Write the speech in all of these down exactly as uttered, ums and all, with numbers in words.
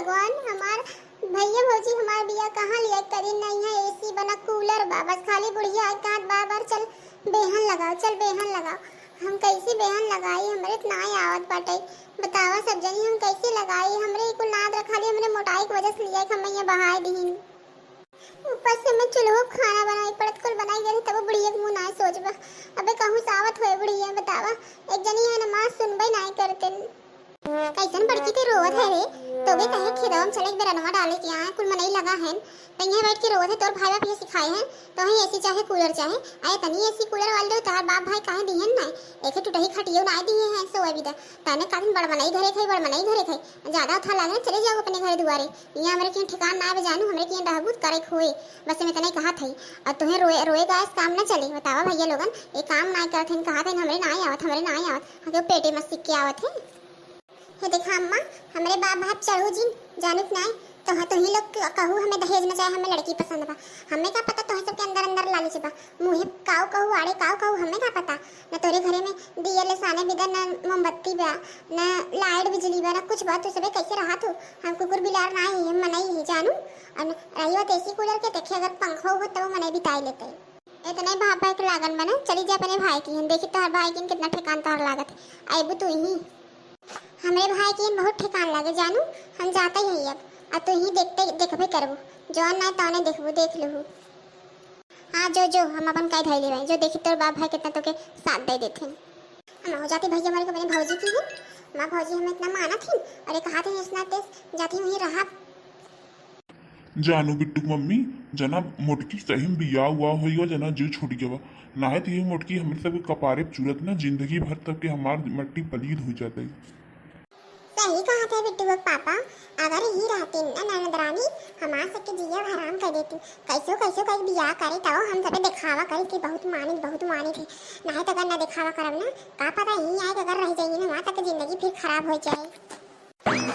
कौन हमार भैया भौजी हमार बिया कहाँ लिया करी? नहीं है एसी बा ना कूलर बा, बस खाली बुढ़िया आके कहत बार बार, "चल बेहन लगाओ, चल बेहन लगाओ।" हम कैसे बेहन लगाई? हमरे त नाई आवत बाटे। बतावा सब जनी, हम कैसे लगाई? हमरे ई कुल नाद रखा ली, हमरे मोटाई के वजह से लिया कि हम यहाँ बहाए दीन। ऊपर से मैं चूल्हो खाना बनाई पड़त, कुल बनाई गई तब बुढ़िया के मुँह नाई सोचबा। अबे कहूँ से आवत होए बुढ़िया, बतावा। एक जनी है ना माँ, सुनबे नाई करते। कैसन बड़की ते रोवत है रे? तोके कहे खेतवा में चले एक बेर अनवा डाले के आए, कुल मनई लगा है, तइहे बैठ के रोवत है। तोर भाई बाप ये सिखाए हैं, तोहे एसी चाहे कूलर चाहे। अरे तनी एसी कूलर वाले तो तोहार बाप भाई काहे दिहन ना? एके टुटही खटियो ना दिए हैं सोए बिदा। तने कादिन बड़ मनई घरे खाई, बड़ मनई घरे खाई। ज्यादा उठा लागे, चले जाओ अपने घरे दुआरे। यहाँ हमरे के ठिकान ना आवे जानू, हमरे के रहबू करे खोए। बस मैं तने कहा थई। और तुम्हें रोए, रोए गाय से काम ना चले। बतावा भैया लोगन, ये काम ना करत हैं, कहा थे हमरे ना आवत, हमरे ना आवत। हाँ, क्यों पेटे में सिक्के आवत है? हे देखा अम्मा, हमरे बाप भाई चढ़ू जिन, जानत नाय, तो हाँ, तुही लोग क-, कहू हमें दहेज में चाहे हमें लड़की पसंद बा। हमें का पता तोहे सबके अंदर अंदर लालच बा। मुँहे काऊ कहू, आड़े काऊ कहू, हमें का पता। न तोरे घरे में दिया ले साने बिदा, न मोमबत्ती बा, न लाइट बिजली बा, न कुछ बा। तू सबे कैसे रहा तू? हम कुकुर बिलार ना ही, हम मनई ही जानू। और रही बात एसी कूलर के, देखे अगर पंखो हो तो मनई बिताई लेते। इतने भाप भाई के लागन बा ना, चली जा अपने भाई की हन, देखी तोहर भाई की हन कितना ठेकान तोहर लागत है। अइबू तू ही। हमरे भाई की हन बहुत ठेकान लागे जानू, हम जाते ही अब, अब तू ही देखते, देखबे करबू, जौन ना तौने देखबू, देख लूहू। हाँ जो, जो, हम अपन काई धाई लेवाई, जो देखी तोर बाप भाई कितना तोके साथ दे देते हैं। हम हो जाती भैया हमारे को अपने भौजी की हन, माँ भौजी हमें इतना मानत ही, और ये कहा थे इतना तेज जाती हुई रहा। जानू बिट्टू के मम्मी, जना मोटकी सही में बियाह हुआ होई, जना जीव छूट गवा। नाहे तो ये मोटकी हमरे सबके कपारे पे चुरत ना, जिंदगी भर तक के हमार मट्टी पलीद हो जाते। सही कहा थे बिट्टू के पापा, अगर ही रहती ना ननद रानी, हमार सबके जिया हराम कर देती। कैसो कैसो कई बियाह करे तब हम सबे दिखावा करे कि बहुत मानित, बहुत मानित है। नाहे तो अगर ना दिखावा करब ना, का पता ही आए अगर रह जाइए ना, वहाँ तक जिंदगी फिर खराब हो जाए।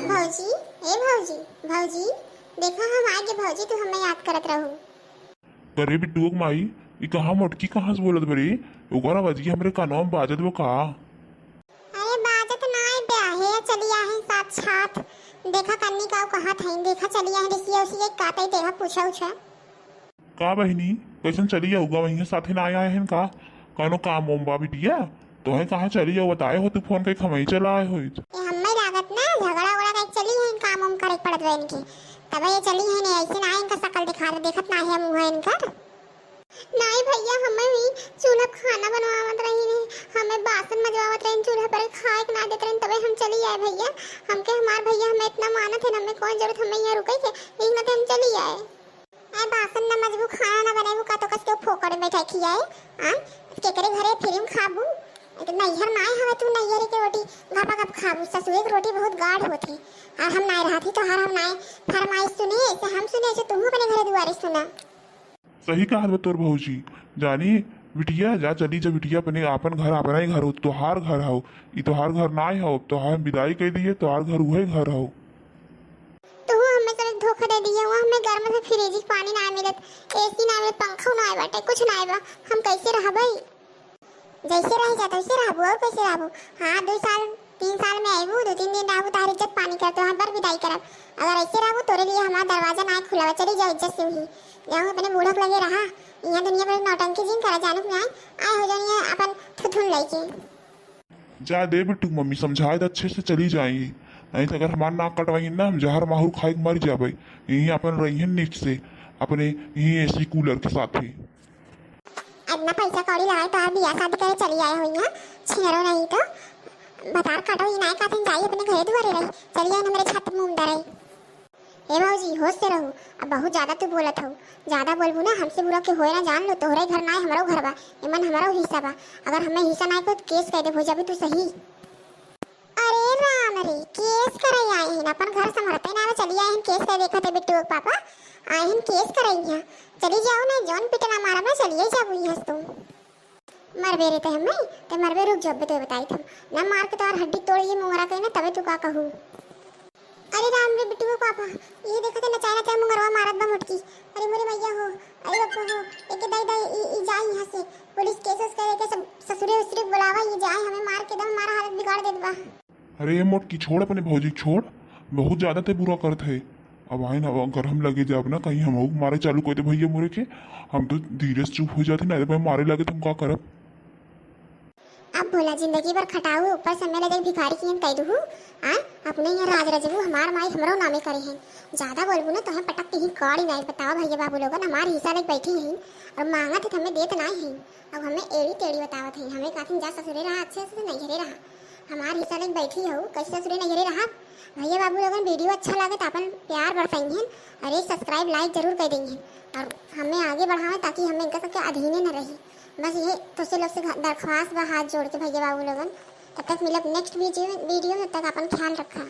भौजी, ए भौजी, भौजी, देखा हम आगे भौजी, तू हमें याद करत रहू। करे बिट्टुआ के माई, ई कहाँ मोटकी कहाँ से बोलत बा रे? ओकर आवाज हमरे कानवा में बाजत बा का? अरे बाजत ना है बे, हे चली आहे साथ साथ। देखा कन्नी का कहा था, देखा चली आहे रिसिया उसी एक काटे, देखा पूछा उछा। का बहिनी, कैसन चली जाऊ? गवैया साथे ना आया है का? कौनो काम ओम बा बिटिया? तोहे कहाँ चली जाऊ बताए हो, तू फोन कई खमई चला आए हो। ए, हम्मे लागत ना झगड़ा उगड़ा कई चली है, काम ओम करे पड़त बा इनके, तब ये चली है नहीं, ऐसे ना इनका शकल दिखा दे, देखत ना है मुँह इनकर। नाई भैया, हमें भी चूल्हा खाना बनवावत रही, हमें बासन मजवावत रही, चूल्हा पर खाए के ना देत रही, तबे हम चली आए भैया। हमके हमार भैया हमें इतना मानत है ना, हमें कौन जरूरत हमें यहाँ रुके के, यही नाते हम चली आए। ए, बासन न मजबू, खाना न बनेबू, का तो कस के फोकट में बैठा खियाए? आ, केकरे घरे फ्री में खाबू? ए, तो नैहर ना आए हवे तू, नैहर के रोटी घपा घप खाबू, ससुरे के रोटी बहुत गाढ़ होत है। और हम नाय रहत ही तोहार, हम नाय फरमाइश सुने, ऐसे हम सुने, ऐसे तुहू अपने घरे दुआरे सुना। सही कहत बा तोर भौजी। जानी बिटिया, जा चली जा बिटिया, अपने आपन घर, अपना ही घर हो, तोहार घर हो, ई तोहार घर नाय हो, तोहार हम विदाई कह दिए, तोहार घर उहे घर हो। तू हमें सब धोखा दे दिया हुआ, हमें घर में से फ्रिज के पानी ना मिलत, एसी ना मिलत, पंखा ना बाटे, कुछ ना बा, हम कैसे रहबे? जैसे रह जाता वैसे रहबू, और कैसे रहबू? हाँ, दो साल, तीन साल में आईबू, दो तीन दिन रहबू, तार इज्जत पानी करत, वहाँ पर विदाई करब। अगर ऐसे रहबू, तोरे लिए हमारा दरवाजा ना खुला बा, चली जाओ इज्जत से हुई। जाओ अपने बूढ़क लगे रहा, यहाँ दुनिया पर नौटंकी जिन करा, जानू कि नाय, आए हो जानिए अपन थुथुन लेके। जा दे बिट्टू, मम्मी समझाए दे अच्छे से, चली जाएंगी। नहीं तो अगर हमार नाक कटवाई ना, हम जहर माहुर खाए के मर जाबे। यहीं अपन रहिहन नीक से, अपने यहीं एसी कूलर के साथे। इतना पैसा कौड़ी लगाए तो आप बियाह शादी करे चली आए हुई हैं, छेड़ो नहीं तो। बतार काटो, ई नाय काटन जाई अपने घरे दुआरे रही, चली आए ना मेरे छत में उमदा रही। ए भौजी, होश से रहू, अब बहुत ज्यादा तू बोलत हऊ। ज्यादा बोलबू ना, हमसे बुरा के होए ना, जान लो, तोहरे घर ना है, हमरो घर बा, एमन हमरो हिस्सा बा। अगर हमें हिस्सा ना है, तो केस कर दे, हो जाबी तू सही। अरे राम रे, केस करे आए हैं, अपन घर संभरते ना, चली आए हैं, केस कर देखते बिट्टू के पापा, आए हैं, केस करे यहाँ। चली जाओ ना, जौन पिटना मारा ना, चलिए जाबू यहाँ से तुम। मरबे रे ते हमें, ते मरबे, रुक जब्बे ते बताई थम। ना मार के तोहार हड्डी तोड़ ये मुंगरा के ना, तबे तू का कहू। अरे राम रे बिट्टू पापा, ये देखा ते नचाए नचाए मुंगरवा मारत बा मोटकी। अरे मोरे मैया हो, अरे बापा हो, एक दाई दाई ई, ई जाए यहाँ से, पुलिस केस उस करे के सब ससुरे उसुरे बुलावा, ये जाए हमें मार के दम हमारा हालत बिगाड़ देत बा। अरे ये मोटकी छोड़ अपने भौजी के छोड़, बहुत ज्यादा ते बुरा करत है। अब आइन, अब अगर हम लगे जाब ना कहीं, हमहू मारे चालू कर दे भैया मोरे के, हम तो धीरे से चुप हो जाते, ना तो भाई मारे लगे तो हम का करब? अब भोला जिंदगी भर खटाऊ, ऊपर से हमें लगे भिखारी की कह दूँ। आ, अपने यहाँ राज रजबू, हमार माई हमरो नामे करे हैं। ज्यादा बोलबू ना तो हम पटक के ही काड़ी नाई। बताओ भैया बाबू लोगन, हमार हिस्सा लेके बैठी हैं और मांगत है तो हमें देत नाई हैं। अब हमें एड़ी टेढ़ी बतावत हैं, हमें कहत हैं जा ससुरे रहा, अच्छे से नैहरे रहा। हमार हिस्सा लेके बैठी हो, कैसे ससुरे नैहरे रहा? भैया बाबू लोगन, वीडियो अच्छा लागे तो अपन प्यार बरसाई हैं और एक subscribe like जरूर कर देंगे और हमें आगे बढ़ावें ताकि हमें इनका सबके अधीने न रही। बस ये तुझसे लोग से दरख्वास्त बा हाथ जोड़ के भैया बाबू लोगन। तब तक मिलब next वीडियो, वीडियो में, तब तक अपन ख्याल रखा।